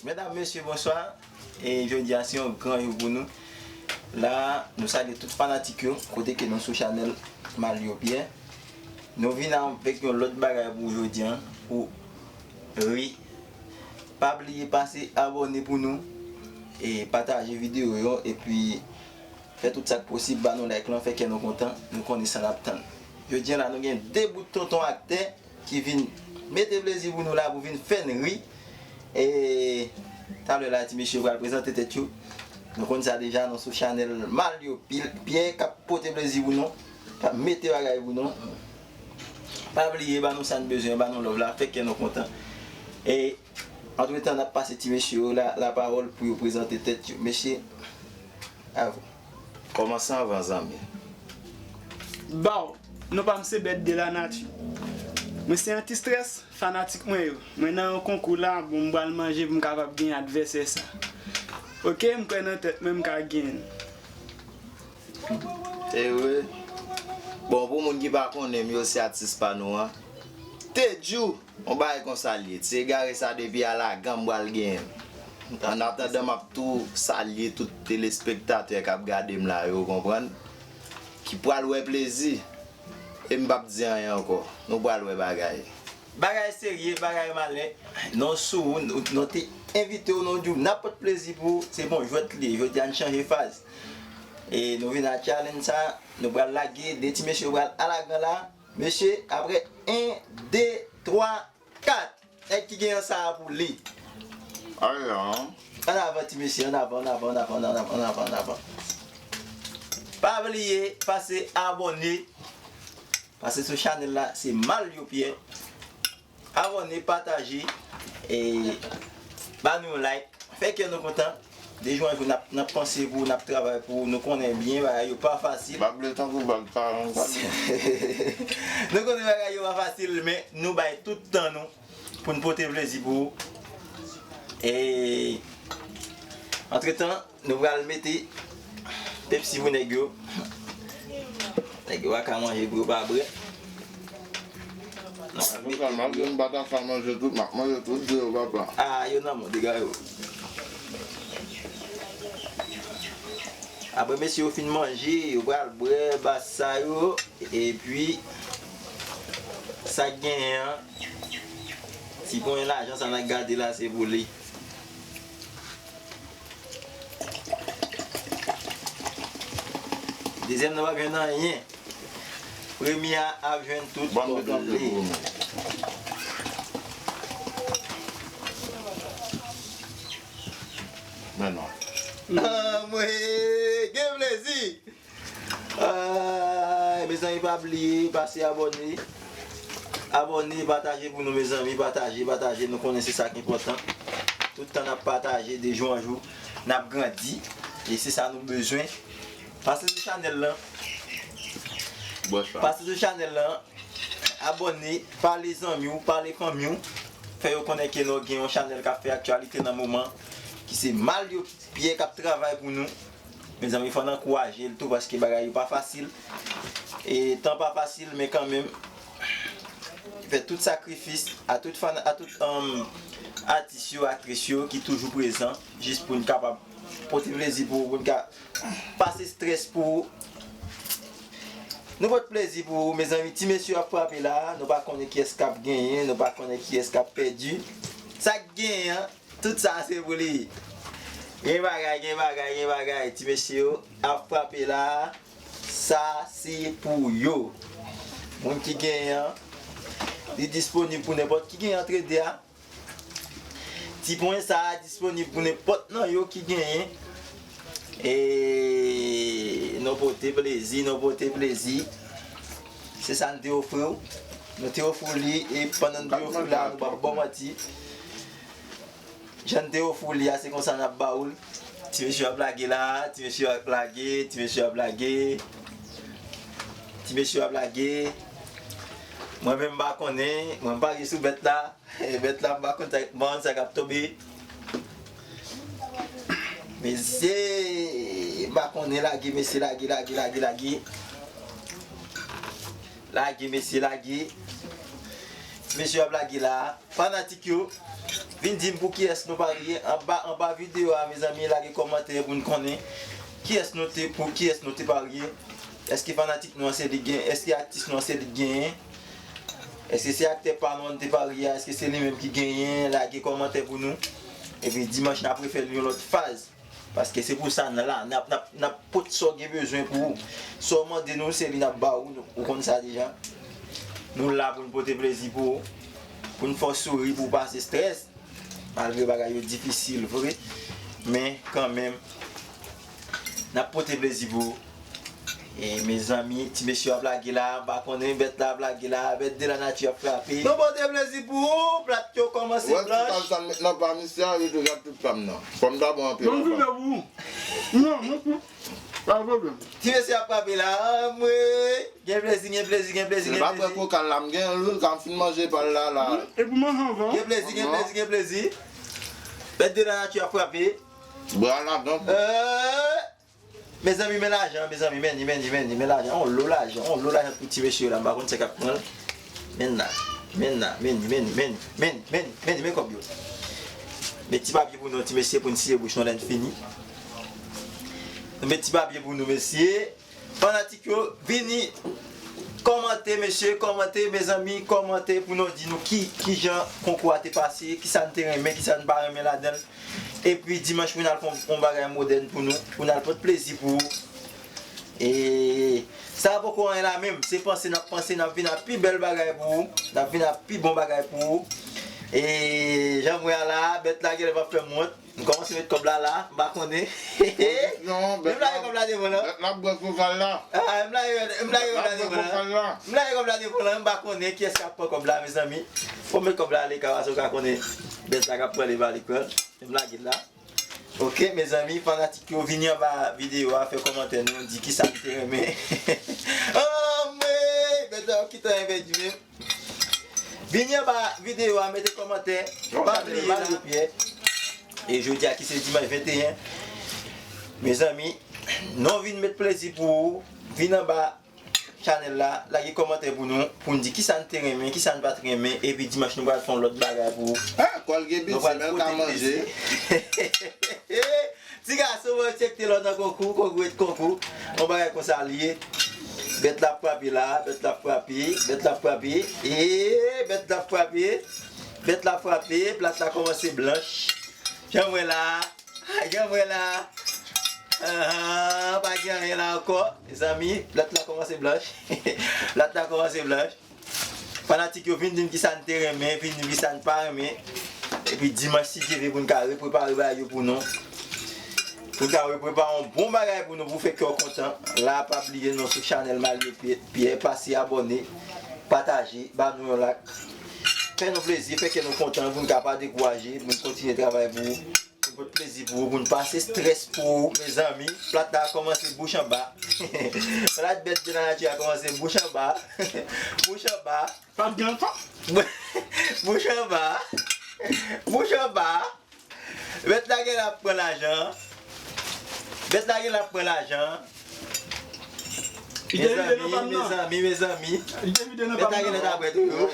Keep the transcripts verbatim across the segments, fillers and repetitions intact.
Medam, mesye, bonswa. E jodi a se yon gran jou pou nou. La, nou salye tout fanatik yo, kote ke nou sou chanèl Mario Pierre. Nou vin avèk yon lòt bagay pou jodi a, pou ri. Pa bliye pase abòne pou nou, e pataje videyo yo, epi fè tout sa k posib, ba nou like lan, fè kè nou kontan, nou konnen sa n ap tann. Jodi a la, nou gen de bout tonton aktè ki vin mete plezi pou nou la, pou vin fè n ri. E talè la, ti mesye yo pral prezante tèt yo. Nou konn sa deja, nou sou chanèl Mario Pil-, Pierre k ap pote plezi pou nou, k ap mete bagay pou nou. Pa bliye, ba nou sa n bezwen, ba nou love la, fè kè nou kontan. E antretan, n ap pase ti mesye yo la, lapawòl pou yo prezante tèt yo. Mesye, a vous. Kòmanse anvan, zanmi. Baw, non pa m se Bèt de la nati. Mwen se anti-strès, fanatik mwen yo. Mwen nan yon konkou la, bon, m pral manje pou m kapab genyen advèsè sa. Oke, m kwè nan tèt mwen m ka genyen l. Ewe. Bon, pou moun ki pa konnen m, yo se atis pa nou an. Tedjou! Yon bagay konsa l ye. Ti egare sa depi a lagan m pral genyen l. Annatandan, m ap tou salye tout telespektatè k ap gade m la yo, konprann? Ki pral wè plezi. E m p ap di anyen ankò. Nou pral wè bagay. Bagay serye, bagay malè. Non sou ou, nou, nou te envite w, nou di w n ap pot plezi pou ou. Se bon, jwèt li ye. Jodi a n chanje faz. E nou vin ak challenge sa. Nou pral lage, de ti mesye yo pral alagan la. Mesye, apre en, de, twa, kat. Nèg ki genyen sa a pou li. Ayan. Ann avan, ti mesye, ann avan, ann avan, ann avan, ann avan, ann avan, ann avan. Pa bliye pase abòne. Pase sou chanèl la, se Mario Pierre. Abòne, pataje, e ba nou yon like. Fè kè nou kontan. De jou an jou, n ap, n ap panse pou ou, n ap travay pou ou. Nou konnen byen bagay yo pa fasil. Bable tankou bag paran, bable. Nou konnen bagay yo pa fasil, men nou bay tout tan nou pou n pote plezi pou ou. E antretan, nou pral mete Pepsi pou nèg yo. Nèg yo pa ka manje pou yo pa bwè. An tou ka, malgre m pa ta ka manje tout, m ap manje tout, Jewova papa. Ah, yo nan mond, dega yo. Apre mesye yo fin manje, yo pral bwè, ba sa yo, epi sa k genyen an, ti ponyen lajan sa n ap gade la, se pou li. Dezyèm nan p ap jwenn anyen. Premye a ap jwenn tout. Bon, m mete yon pye pou ou. Men non. Anmwe, gen plezi. Ay, mezanmi, pa bliye pase abòne. Abòne, pataje pou nou, mezanmi, pataje, pataje, nou konnen se sa k enpòtan. Tout tan n ap pataje, de jou an jou, n ap grandi. E se sa nou bezwen. Pase sou chanèl lan. Pase sou chanèl lan. Abòne, pale zanmi w, pale fanmi w. Fè yo konnen ke nou gen yon chanèl k ap fè aktyalite nan moman, ki se Mario Pierre k ap travay pou nou. Mezanmi, fò n ankouraje l tou, paske bagay yo pa fasil. E tan pa fasil, men kanmenm, fè tout sakrifis, a tout fan, a tout, um, atis yo, aktris yo ki toujou prezan, jis pou n kapab pote plezi pou ou, pou n ka pase strès pou ou. Nou pote plezi pou ou, mezanmi. Ti mesye ap frape la, nou pa konnen kiyès k ap genyen, nou pa konnen kiyès k ap pèdi. Sa k genyen an, tout sa se pou li. Gen bagay, gen bagay, gen bagay. Ti mesye yo ap frape la. Sa se pou yo. Moun ki genyen an, li disponib pou nenpòt ki genyen antre de a. Ti pwen sa a disponib pou nenpòt nan yo ki genyen. E nou pote plezi, nou pote plezi. Se sa n te ofri w. Nou te ofri w li, e pandan n te ofri w la, nou p ap ba w manti. Jan n te ofri w li a, se konsa n ap ba ou l. Ti mesye ap lage la, ti mesye ap lage, ti mesye ap lage. Ti mesye ap lage. Mwen menm m pa konnen, mwen m pa gen sou bèt la. Bèt la, m pa konn sa, m pa konn sa k ap tonbe. Mesye, m pa konnen, lage, mesye, lage, lage, lage, lage. Lage, mesye, lage. Ti mesye ap lage la. Fanatik yo, Vin di m pou kiyès nou parye anba, anba videyo a, mezanmi, lage kòmantè pou n konnen kiyès nou te, pou kiyès nou te parye. Èske fanatik nou an se li k genyen? Èske atis nou an se li k genyen? Èske se aktè pa nou an n te parye a? Èske se li menm ki genyen? Lage kòmantè pou nou. Epi dimanch n ap refè l yon lòt faz. Paske se pou sa n la, n ap, n ap, n ap pote sa w gen bezwen pou ou. Sa w mande nou, se li n ap ba ou, nou, ou konn sa deja. Nou la pou n pote plezi pou ou, pou n fè w souri, pou w pase estrès. Malgre bagay yo difisil vre, men kanmenm, n ap pote plezi pou ou. E mezanmi, ti mesye ap lage la, m pa konnen, bèt la ap lage la, bèt de la nati ap frape. Nou pote plezi pou ou, plat yo kòmanse blanch. Wè ti pam sa m met nan pa misye a, li toujou ap tout pam nan. Pam ta bon anpil anfan. Mwen vide pou ou. Non, mwen pou. Pa pwoblèm. Ti mesye ap frape la, anmwey. Gen plezi, gen plezi, gen plezi, gen plezi. Se pa prè koka l la, m gen l wi, kan m fin manje pa l la, la. Epi manje anvan. Gen plezi, gen plezi, gen plezi. Bèt de la nati ap frape. Bra ladan. Euh, Mezanmi, men lajan, mezanmi, men li, men li, men li, men lajan. On lo lajan, on lo lajan pou ti mesye la, m pa konn sa k ap pran l. Men la, men la, men li, men li, men li, men li, men li, men li, men kòb yo. Met ti papye pou nou, ti mesye, pou n siye bouch nou lè n fini. Nou met ti papye pou nou, mesye. Fanatik yo, vini kòmante, mesye, kòmante, mezanmi, kòmante pou nou di nou ki, ki jan konkou a te pase, ki sa n te renmen, ki sa n pa renmen ladan l. Epi dimanch pou n al fè yon, yon bagay modèn pou nou, pou n al pote plezi pou ou. E sa poko anyen la menm, se panse n ap panse, n ap vin ak pi bèl bagay pou ou, n ap vin ak pi bon bagay pou ou. E jan m wè a la, bèt la genlè p ap fè m wont. M kòmanse met kòb la la, m pa konnen. Non, bèt la, m lage kòb la devan lan. Bèt la ap bwè koka l la. Ah, m lage, m lage kòb la devan lan. M lage kòb la devan lan, m pa konnen kiyès k ap pran kòb la, mezanmi. Fò m met kòb la ale, ka pase ou ka konnen bèt la k ap pran li, pa li pran. M lage l la. Ok, mezanmi, fanatik yo, vini anba videyo a, fè kòmantè nou, di kisa nou te renmen. Anmwey, bèt la ki te renmen di menm. Vini anba videyo a, mete kòmantè, pa bliye la. E jodi a ki se dimanch venteyen, mezanmi, nou vin met plezi pou ou, vin anba chanèl la, lage kòmantè pou nou, pou n di kisa n te renmen, kisa n pa t renmen, epi dimanch nou pral fè yon lòt bagay pou ou. Ah, kòl gen piti, men l ka manje. Ti gason, mwen tchèk te lò nan konkou, konkou et konkou. Yon bagay konsa l ye. Bèt la ap frape la, bèt la ap frape, bèt la ap frape. E bèt la ap frape. Bèt la ap frape, plat la kòmanse blanch. Jan mwen la. Jan mwen la. Ahan, pa gen anyen la ankò. Mezanmi, plat la kòmanse blanch. Plat la kòmanse blanch. Fanatik yo, vin di m kisa n te renmen, vin di m kisa n pa renmen. Epi dimanch, si Dye vle, pou n ka reprepare bagay yo pou nou. Pou n ka reprepare yon bon bagay pou nou, pou fè kè w kontan. La, pa bliye nou sou chanèl Malyo Pyè, Pyè, pase abòne, pataje, ba nou yon like. Fè nou plezi, fè kè nou kontan, pou n ka pa dekouraje, pou n kontinye travay pou ou. Pou n pote plezi pou ou, pou n pase estrès pou ou, mezanmi. Plat la kòmanse bouch anba. Plat bèt de la nati a kòmanse bouch anba. Bouch anba. Pap gen tan. Bouch anba. Bouch anba. Bèt la genlè ap pran lajan. Bèt la genlè ap pran lajan. Li te vide nan pa m nan. Mezanmi, mezanmi, mezanmi. Li te vide nan pa m nan. Bèt la genlè ta prè tou yo.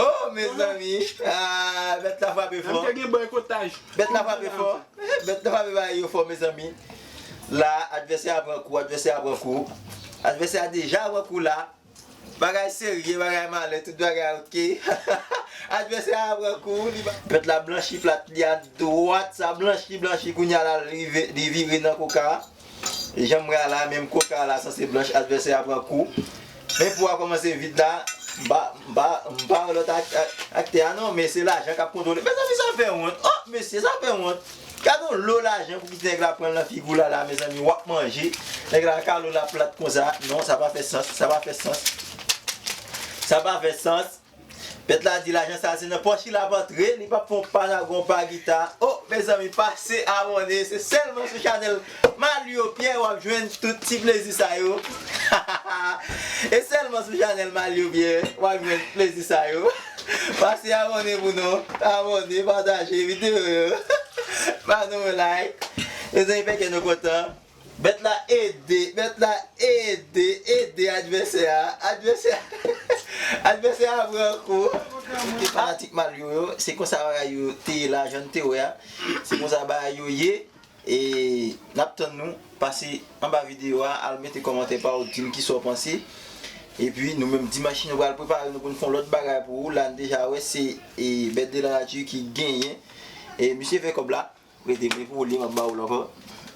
Oh, mezanmi. Ah, bèt la frape fò. Menm te gen bòykotaj. Bèt la frape fò. Bèt la frape bagay yo fò, mezanmi. La, advèsè a pran kou, advèsè a pran kou. Advèsè a deja pran kou la. Bagay serye, bagay malè, tout bagay oke. Advèsè a pran kou, li ba. Pèt la blanchi plat li a dwat, sa blanchi, blanchi, kounye a la, li ve-, li vire nan koka. Jan m wè a la, menm koka a la sanse blanch, advèsè a pran kou. Men pou a kòmanse vide la, m pa, m pa, m pa wè lòt ak-, ak-, aktè a non, men se lajan k ap kontwole. Mezanmi, sa fè wont. Oh, mesye, sa fè wont. Gade yon lo lajan pou kite nèg la pran l nan figi w la, la, mezanmi, w ap manje. Nèg la kale w la plat konsa. Non, sa pa fè sans, sa pa fè sans. Sa pa fè sans. Pèt la di lajan sa se nan pòch li l ap antre, li p ap fè yon pa nago, yon pa gita. Oh, mezanmi, pase abòne, se sèlman sou chanèl Malyo Pyè w ap jwenn tout ti plezi sa yo. E sèlman sou chanèl Malyo Pyè w ap jwenn plezi sa yo. Pase abòne pou nou. Abòne, pataje videyo yo. Ba nou yon like. Mezanmi, fè kè nou kontan. Bèt la ede, bèt la ede, ede advèsè a. Advèsè a, Advèsè a pran kou. Ki fanatik Mario yo, se konsa bagay yo te ye la, jan n te wè a. Se konsa bagay yo ye. E n ap tann nou pase anba videyo a, al mete kòmantè pa w, di m kisa w panse. Epi nou menm dimanch nou pral prepare nou pou n fè yon lòt bagay pou ou. La n deja wè se e, Bête de la Nature ki genyen. E misye fè kòb la. Rete, men pou ou li, m ap ba ou l ankò.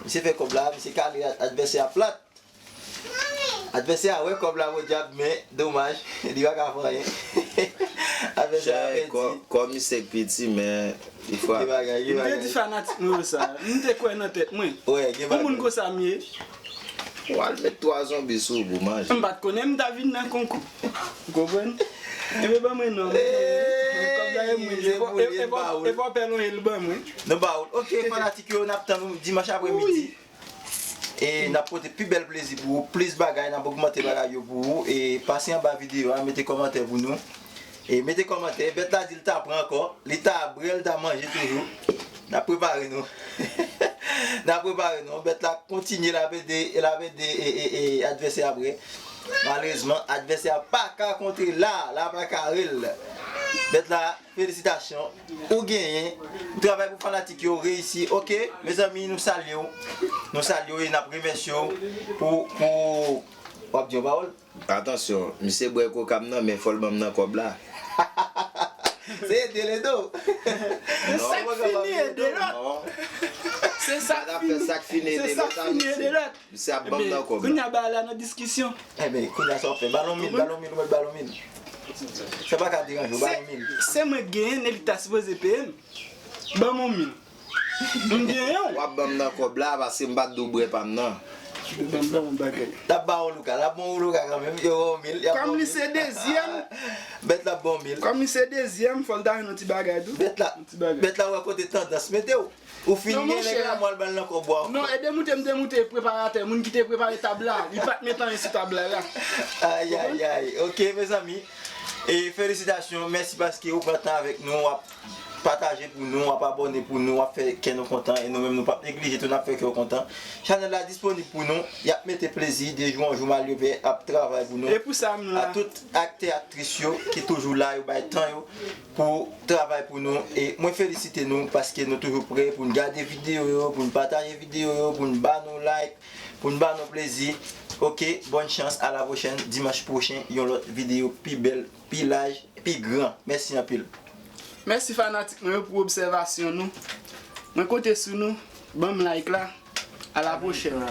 Misye fè kòb la, misye kale a- advèsè a plat. Advèsè a wè kòb la podyab, men domaj, li pa ka fè anyen. Advèsè a pèdi. Kò misye k piti, men li frape. Gen bagay, gen bagay. M te di fanatik mwen yo sa. M te kwè nan tèt mwen. Wè, gen bagay. Yon moun konsa m ye. W al met twa zonbi sou ou pou manje. M pa t konnen m ta vin nan konkou. Ou konprann? Enben ban mwen non. Kòb la e mwen. E fò pè lonje l ban mwen. Nou ba ou. Ok, fanatik yo, n ap tann nou dimanch apremidi. E n ap pote pi bèl plezi pou ou, plis bagay, n ap ogmante bagay yo pou ou. E pase anba videyo a, mete kòmantè pou nou. E mete kòmantè, bèt la di l ta pran ankò, li ta brè, l ta manje toujou. N ap prepare nou. N ap prepare nou. Bèt la kontinye, l ap ede, l ap ede e, e, e, advèsè a brè. Malerezman, advèsè a pa ka kontre la, la pa ka rel. Bèt la, felisitasyon. Ou genyen. Travay pou fanatik yo reyisi. Ok, mezanmi, nou salye w. Nou salye w e n ap remèsye w pou, pou, w ap di yon pawòl? Atansyon, misye bwè koka m nan, men fò l ban m nan kòb la. Se ede l ede w. Se sa k fini ede lòt. Se sa k fini ede lòt. Misye ap ban m nan kòb la. Kounye a bagay la nan diskisyon. Enben, kounye a sa w ap fè? Ba l yon mil, ba l yon mil, ou mèt ba l yon mil. Sa pa ka deranje w, ba l yon mil. Se mwen k genyen, e li k ta sipoze peye m. Ban m yon mil. M genyen w. W ap ban m nan kòb la, paske m pa t di w bwè pa m nan. Ban m, ban m yon bagay. L ap ba w Louka, l ap ba w Louka kanmenm, yo, yon mil, y ap ba w mil. Kòm li se dezyèm. Bèt la ap ba w mil. Kòm li se dezyèm, fò l ta jwenn yon ti bagay tou. Bèt la, bèt la wè kote tandans mete w. Ou fin gen nèg la, mwen al ba l nan kòb ou a. Non, e demoute m demoute preparatè, moun ki te prepare tab la, li pa t met anyen sou tab la la. Ayayay. Ok, mezanmi. E felisitasyon, mèsi paske ou pran tan avèk nou, w ap pataje pou nou, w ap abòne pou nou, w ap fè kè nou kontan, e nou menm nou p ap neglije tou, n ap fè kè w kontan. Chanèl la disponib pou nou, y ap mete plezi, de jou an jou Mario Pè ap travay pou nou. E pou sa m la. A tout aktè, aktris yo ki toujou la, yo bay tan yo pou travay pou nou. E mwen felisite nou paske nou toujou prè pou n gade videyo yo, pou n pataje videyo yo, pou n ba nou like, pou n ba nou plezi. Ok, bòn chans, a la pwochèn, dimanch pwochen, yon lòt videyo pi bèl, pi laj, pi gran. Mèsi anpil. Mèsi fanatik mwen yo pou obsèvasyon nou. Mwen konte sou nou. Ban m like la. A la pwochèn.